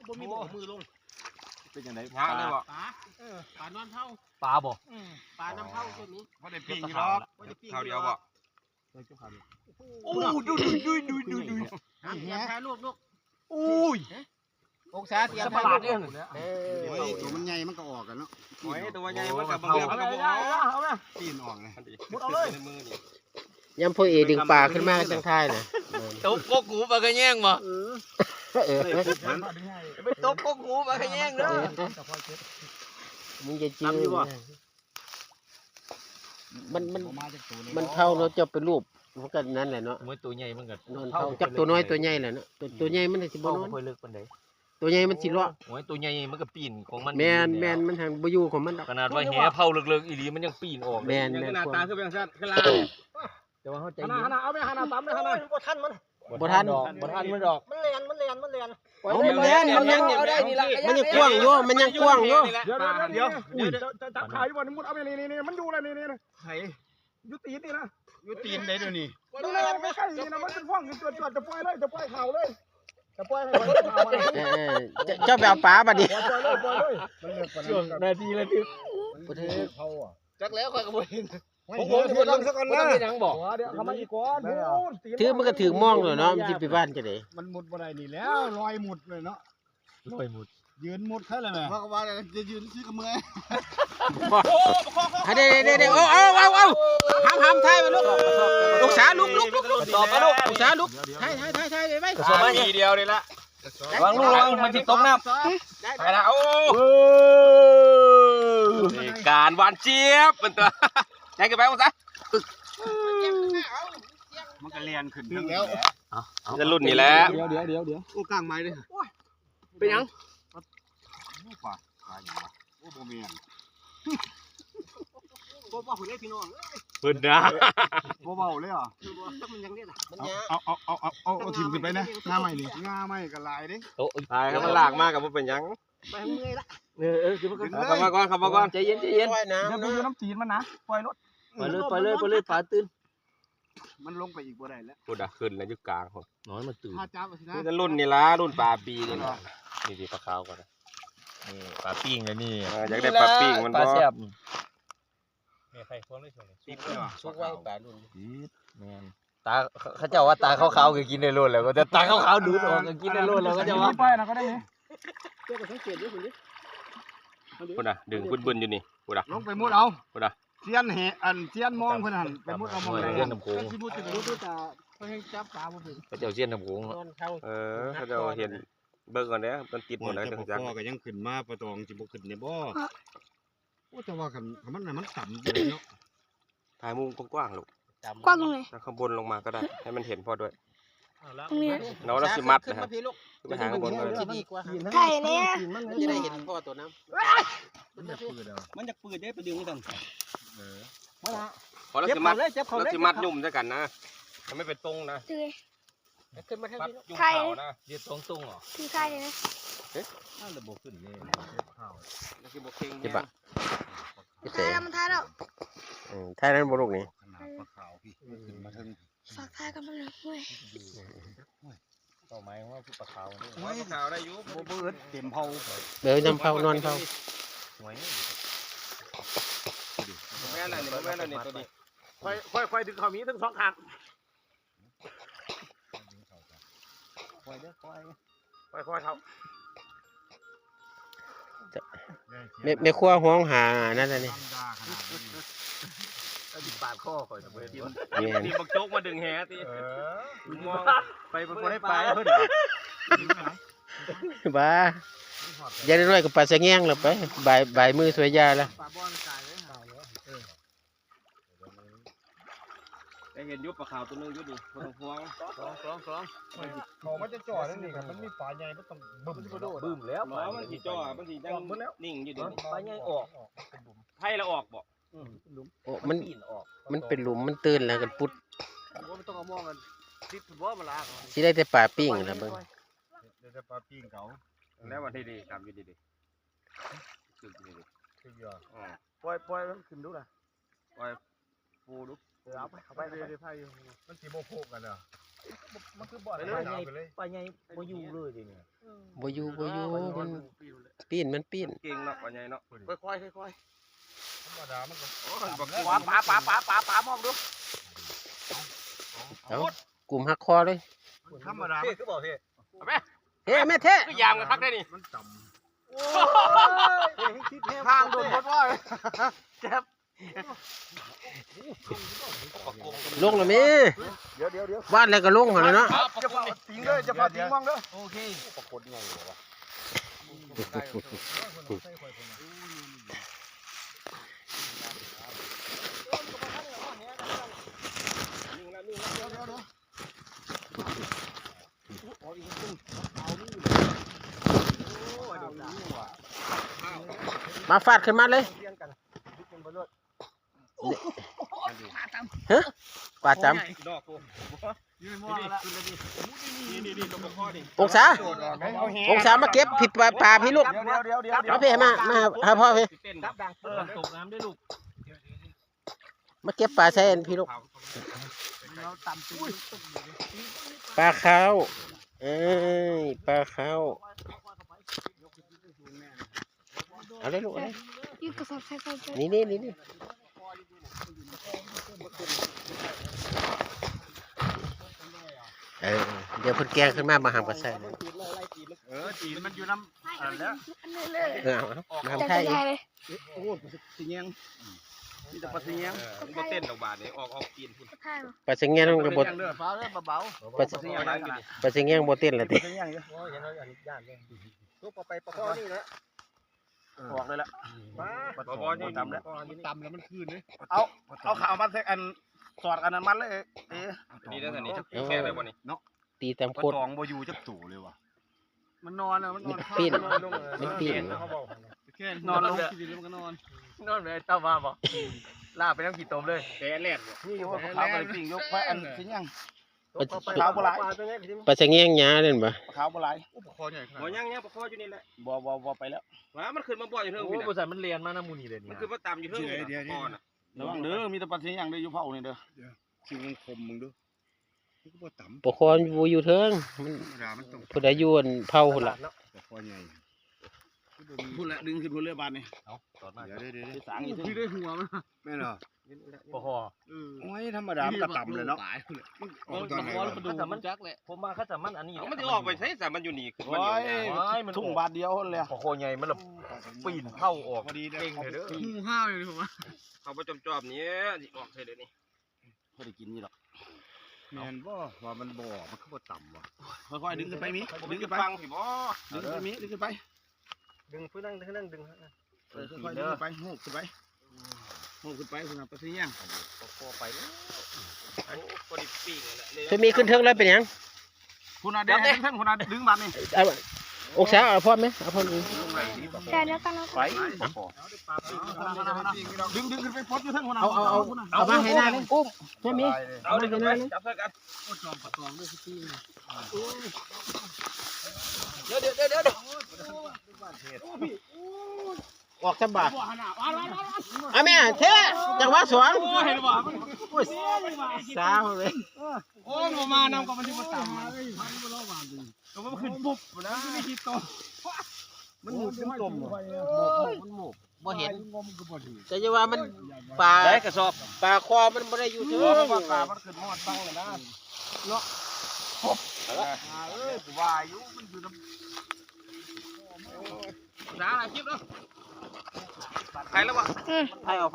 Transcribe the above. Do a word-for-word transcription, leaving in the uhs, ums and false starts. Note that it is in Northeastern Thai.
บ่มีหมองมือลง เป็นจังได๋ หาเลยบ่ ปลาเออปลานอนเผา ปลาบ่ อืมปลานอนเผาช่วงนี้ บ่ได้ปิ้งอยู่ดอก บ่ได้ปิ้ง ข้าวเดียวบ่ บ่ได้ปิ้ง โอ้ดูดูดูดูดูดู น้ำเสียพาลูกลูก อุ้ย องศาเสีย จะ พา ปลา ลูก เนี่ย เอ โอ้ อย ตัวมันใหญ่มันก็ออกกันเนาะ โอ้ยตัวใหญ่มันก็บางเรื่องมันก็บ่เอา เอาไหม ปีนออกเลย หมดเอาเลยในมือนี่ ยามพ่อเอดึงปลาขึ้นมาจังท้ายนะ ตบกกหูปลากระแยงบ่ เออ ไปตบกกหูปลากระแยงเด้อ มึงจะจื้อมันมันมันเท่าเนาะ เจ้าไปรูปมันก็นั่นแหละเนาะ โอ้ยตัวใหญ่มันก็ นอนเท่าจักตัวน้อยตัวใหญ่แหละเนาะ ตัวตัวใหญ่มันสิบ่ เท่าน อน บ่ค่อยลึกปานใด ตัวใหญ่มันสิเลาะ โอ้ยตัวใหญ่มันก็ปีนของมัน แมนแมนมันทางบ่อยู่ของมันดอก ขนาดว่าแหเผาเลิกๆอีหลีมันยังปีนออก แมนแมน หน้าตาคือเป็นซั่นคือลา แต่ว่าเฮาใจ หันหน้า เย็น หันหน้าเอาไปหันหน้าตามเลยหันหน้า บ่ทันดอกบ่ทันมันดอก มันแลนมันแลนมันแลน โอ้มันแลนมันแลน เอาได้นี่ล่ะ มันยังกว้างอยู่มันยังกว้างอยู่ เดี๋ยวเดี๋ยวเดี๋ยวเดี๋ยวจับขาอยู่บ่นี่มุดเอาไปนี่นี่นี่มันอยู่แล้วนี่นี่นี่ ไผ อยู่ตีนนี่นะ อยู่ตีนได๋เดี๋ยวนี้ มันแลนไม่ใช่นี่นะมันเป็นพ่วงอยู่จวดจวดจะปล่อยเลยจะปล่อยเข่าเลยจะปล่อยให้ปล่อยเข่ามัน เออเออเจ้าเจ้าไปเอาปลาบัดนี้ ปล่อยเลยปล่อยเลย นาทีละที บ่ถือ จักแล้วข้อยก็บ่เห็น ผมผมจะลงซะก่อนนะ บ่ต้องเฮ็ดหยังบ่ เดี๋ยวเขามาอีกก่อนพูดตีน ถือมันก็ถือมองเลยเนาะมันสิไปบ้านจังได๋ มันมุดบ่ได้นี่แล้วลอยมุดเลยเนาะ ลอยหมด ยืนมุดแค่เลยแหละ ว่าก็ว่าจะยืนซื้อกับเมือ เด้เด้เด้โอ้เอาเอาเอาหำหำท้ายไปลูก ลูกสาวลุกลุกลุกลุก ตอบมาลูก ลูกสาวลุกท้ายท้ายท้ายท้ายไปไป สองนาทีเดียวนี่ละ ระวังลูกระวังมันสิตกน้ำ ไปละโอ้ นี่การหวานเจี๊ยบมันตัวแจ้งกันไปว่าซะ มันก็เลียนขึ้นถึงแล้ว จะรุ่นนี่แหละ เดี๋ยวเดี๋ยวเดี๋ยวเดี๋ยว โอ้กลางไม้เลย เป็นหยัง ปลาปลาอย่างวะโอ้บ่แม่น บ่บ่ผมได้พี่น้อง เพิ่นนะ บ่เบาเลยเหรอ คือบ่จักมันยังได้ล่ะ มันยา เอาเอาเอาเอาเอาเอาถิ่มขึ้นไปนะหน้าใหม่นี่หน้าใหม่ก็หลายเด้ โอ้ยตายครับมันลากมากกับว่าเป็นหยัง ไปเมื่อยละ เออเออคือมันก็เข้ามาก่อนเข้ามาก่อนใจเย็นใจเย็น ว่ายน้ำ เดี๋ยวไป เนาะ ดูน้ำตีนมันนะปล่อยรถ ไปเลยไปเลยไปเลยปลาตื่น มันลงไปอีกบ่ได้แล้ว พุดอ่ะขึ้นแล้วอยู่กลางพุ้น น้อยมันตื่น ถ้าจับเอาสินะ นี่จะรุ่นนี่ละรุ่นปลาปีนี่ละนี่สิปลาขาวก่อนนะ นี่ปลาปิ้งเลยนี่ เอออยากได้ปลาปิ้งมัน ปลา บ่ แซ่บ มีใครควงได้ช่วงนี้ สุกไว้ปลารุ่น แม่น ตาเขาเจ้าว่าตาขาวๆก็กินได้โลดแล้วก็จะตาขาวๆดูดออกก็กินได้โลดแล้วก็จะว่า ไปนะก็ได้นี่ เจ้าก็สังเกตด้วยคุณดิ พุ้นอ่ะดึงบึ้นๆอยู่นี่พุ้นอ่ะ ลงไปมุดเอา พุ้นอ่ะ เสี้ยนแหอันเสี้ยนมองเพิ่นหั่นไปมุดเอามองไหน เสี้ยนน้ำโขง ดูดูตาเขาให้จับปลาบ่เป็น เขาเจ้าเสี้ยนน้ำโขง นอนเท่า เออเขาเจ้าเห็นเบิ่งก่อนเด้อมันติดหมดแล้วจังจัง พ่อก็ยังขึ้นมาปะตองสิบ่ขึ้นเนี่ยบ่โอ้แต่ว่าคันคันมันน่ะมันต่ำเลยเนาะ ถ่ายมุมกว้างๆลูก จำ กว้างตรงไหน จากข้างบนลงมาก็ได้ให้มันเห็นพ่อด้วย ตรงนี้ เนาะแล้วสิมัดนะฮะ ขึ้นมาพี่ลูก ไปหาข้างบนก็ได้ ที่ดีกว่า ไก่เนี่ย มันจะได้เห็นพ่อตัวน้ำ มันจะปืดเอา มันจะปืดได้ไปดึงกัน พอแล้วสิมัดแล้วสิมัดยุ่มด้วยกันนะมันไม่เป็นตรงนะ คือ ขึ้นมาทาง มัด นี้ ยุ่มเขานะ เรียกตรงตรงเหรอ คือไก่เลยนะ น่าจะบวกขึ้นนี่ แล้วสิบวกเข่ง เจ็บปะ ท้ายแล้วมันท้ายแล้ว อืมท้ายนั้นบ่ลูกนี่ ขนาดปลาขาวพี่ขึ้นมาเทิง ฝากท้ายกันไปเลยเว้ย เป้าหมายของเราคือปลาขาวนี่ ปลาขาวได้อยู่ บ่เบิดเต็มเผา เดี๋ยวนำเผานอนเผา หวย แม่นอะไรนี่แม่นอะไรนี่ตัวนี้ ค่อยค่อยค่อยดึงเขามีทั้งสองข้าง ปล่อยเด้อปล่อย ค่อยค่อยเขา แม่แม่ครัวห้องหานั่นน่ะนี่ ธรรมดาขนาดนี้ แล้วติดปาดคอค่อยนะเว้ย แม่น ตีบักโจ๊กมาดึงแหตี เออ มองไปบ่ได้ไปเพิ่น บ้าอย่าได้น้อยก็ปลาสะแงงแล้วไปบ่ายบ่ายมือสวยยาแล้ว ปลาบอลตายเลยหาเลย ได้เห็นอยู่ปลาขาวตัวนึงอยู่นี่บ่ต้องห่วง สองสองสอง เขามันจะจ่อนั่นนี่ครับมันมีปลาใหญ่มันต้องบึ้ม บึ้มแล้ว หมอมันสิจ่อมันสิยังนิ่งอยู่นี่ ปลาใหญ่ออก ไผละออกบ่ โอ้มัน ปีนออก มันเป็นหลุมมันตื้นแล้วกันปุด ว่ามันต้องเอามองกันติดบ่มาลาก สิได้แต่ปลาปิ้งแล้วเบิ่ง เดี๋ยวจะปลาปิ้งเขา แล้ววันที่ดีตามอยู่ดีๆคือนี่ สุดยอด อ่า ปล่อยปล่อยมันขึ้นดูนะ ปล่อยปูดู เออเอาไปเอาไปเลยเลยพายุ มันสิบ่โพกกันเหรอ มันคือบ่อน ปลาใหญ่ ปลาใหญ่บ่อยู่เลยเดี๋ยวนี้ บ่อยู่ บ่อยู่ มันปีน มันปีน เก่งเนาะ ปลาใหญ่เนาะ ค่อยๆ ค่อยๆ ธรรมดามันก็ โอ้ย ปลา ปลา ปลามองดู เอ้า กลุ่มหักคอเลย ธรรมดา เฮ้ย คือบอกเฮ้ย เอาไหม เฮ้ย แม่เท่ คือยางกันคักได้นี่ มันต่ำ โอ้ย ทางโดนหมดว่า เจ็บ ลงแล้วแม่ เดี๋ยวเดี๋ยวเดี๋ยว วาดแล้วก็ลงหั่นแหละเนาะ จะเฝ้าติงเด้อ จะเฝ้าติงมองเด้อ โอเค ปรากฏไงวะ มาฟาดขึ้นมาเลย ฮะ ปลาจำ องศา องศามาเก็บผิดปลา ปลาพี่ลูก เดี๋ยวเดี๋ยวเดี๋ยวเดี๋ยว เอาพี่มา มาหาพ่อพี่ เต้น เออ ตกน้ำด้วยลูก มาเก็บปลาใส่อันพี่ลูก ปลาขาว เอ้ย ปลาขาว เอาเลยลูก เอาเลย ยื่นกระสอบใส่ก่อนจ้ะ นี่นี่นี่นี่ เออ เดี๋ยวเพิ่นแกงขึ้นมา มาหามกันใส่เลย เออ ตีนมันอยู่น้ำอันนั้นแหละ เออ เอาเอามาทำท่าอีก จังไทยเลย โอ้โห ปลาสิแยง มีแต่ปลาสิแยง บ่เต้นดอกบาดนี่ ออก ออกกินพุ่น จังไทยเหรอ ปลาสิแยงมันก็บ่ เด้อ ฟ้าเด้อ เบาๆ ปลาสิ ปลาสิแยงหลายขนาด ปลาสิแยงบ่เต้นละติ ปลาสิแยงอยู่ โอ้ย เห็นแล้วอันนี้ย่านเลย ตกปลาไปปลาคอนี่นะ ออกเลยละ มา ปลาสอง บ่บ่นี่ บ่ต่ำแล้ว ต่ำแล้วมันคืนเลย เอา เอาขามาใส่อัน สอดอันนั้นมันเลย เอ๊ะ นี่ได้สันนี่ เออ แค่ได้บ่นี่ เนาะ ตีตาม ปลา โคตร ตองบ่อยู่จักตัวเลยว่ะ มันนอนอะ มันนอน มันปิ้น ข้าง มันปิ้น นอนลง แค่นอนลง นอนลง ชีวิตแล้วมันก็นอน นอนแบบไอ้เต้าว่าบ่ ลาบไปน้ำขี้ตมเลย แต่แรกบ่ นี่อยู่ว่าปลาขาวกับปิ้งยกไปอันสิยัง ปลา ปลาขาวบ่หลาย ปลาตัวนี้ ปลาสะแงงหญ้านั่นบ่ ปลาขาวบ่หลาย โอ้ ปลาคอใหญ่ขนาด บ่ นั้น ยัง ยัง ปลาคออยู่นี่แหละ บ่ บ่ บ่ไปแล้ว ว้า มันขึ้นมาบ่อยู่เทิง โอ้ พี่น่ะ บริษัทมันเรียนมานำหมู่นี่เลยนี่ มันขึ้นมาตามอยู่เทิง เดี๋ยว นี่น่ะ เดี๋ยว ปลาคอน่ะ ระวังเด้อ มีแต่ปลาสิยังได้อยู่เผานี่เด้อ เดี๋ยว สิมันคมมึงเด้อ ปลาคอมันบ่อยู่เทิง มัน ธรรมดามันต้อง ผู้ใดอยู่อันเผาพุ่นล่ะ ปลาคอใหญ่ พุ่นละ ดึงขึ้นพุ่นเลยบาดนี่ เอา ตอดมา เดี๋ยว เดี๋ยว เดี๋ยว สางอีกเทิง พี่ได้หัวมัน แม่นเหรอ ปลาคอ เออ โอ้ย ธรรมดามันก็ต่ำเลยเนาะ มันออกตอนไหนวะ ปลาคอแล้วปลาดุกมันจักแหละ ผมมาเขาจะมันอันนี้ เอามันสิออกไปไสซะ มันอยู่นี่ โอ้ย มันอยู่นี่ โอ้ย มันทุ่งบาทเดียวเลย ปลาคอใหญ่มันละปีนเผาออก พอดีเลย เก่งเลยเด้อ งูห้าวอยู่นี่ผมว่า เขาบ่จอมๆ นี่สิออกไสเด้อนี่ พอได้กินนี่ดอก แม่นบ่ว่ามันบ่ มันคือบ่ต่ำวะ ค่อยๆ ดึงขึ้นไปมี ดึงขึ้นไป ฟังสิบ่ ดึงขึ้นไปมี ดึงขึ้นไป ดึงผู้นั่ง ดึงนั่ง ดึง เออ ค่อยๆ ดึงขึ้นไป โฮกขึ้นไป โฮกขึ้นไป คุณน่ะ ปลาสิยัง ปลาคอไปแล้ว โอ้ พอดีปิ้งนั่นแหละ เธอมีขึ้นเทิงแล้วเป็นหยัง คุณน่ะ เดี๋ยว เดี๋ยว เดี๋ยว คุณน่ะ ดึงบาดนี่ เอา องศา เอาพร้อมไหม เอาพร้อมอีก ใช่แล้วกันนะ ไป ดึง ดึงขึ้นไปปลดอยู่เทิงคุณน่ะ เอา เอา เอา เอามาให้หน้าเลย อุ้ม พวกนี้ เอา เอามาให้หน้าเลย จับใส่กัน เดี๋ยว เดี๋ยว เดี๋ยว เดี๋ยว ออกสบาย อ่ะแม่ เท่ จังหวะสอง โอ้ย เห็นบ่ มัน โอ้ย สาวเลย โอ้ย บ่มานำก็มันสิบ่ตามมา ก็มันขึ้นปุ๊บนะ มันสิมีขีดต่อ มันหมุนจนจม มันหมุน บ่เห็น แต่จะว่ามันปลา ได้กระสอบ ปลาคอมันบ่ได้อยู่เทิง เพราะว่าปลามันขึ้นฮอดตั้งแล้วนะ เนาะ เอ้ย กูว่าอยู่ มันอยู่นำ สาหลายคลิปเนาะ ถ่ายแล้ววะ อืม ถ่ายออก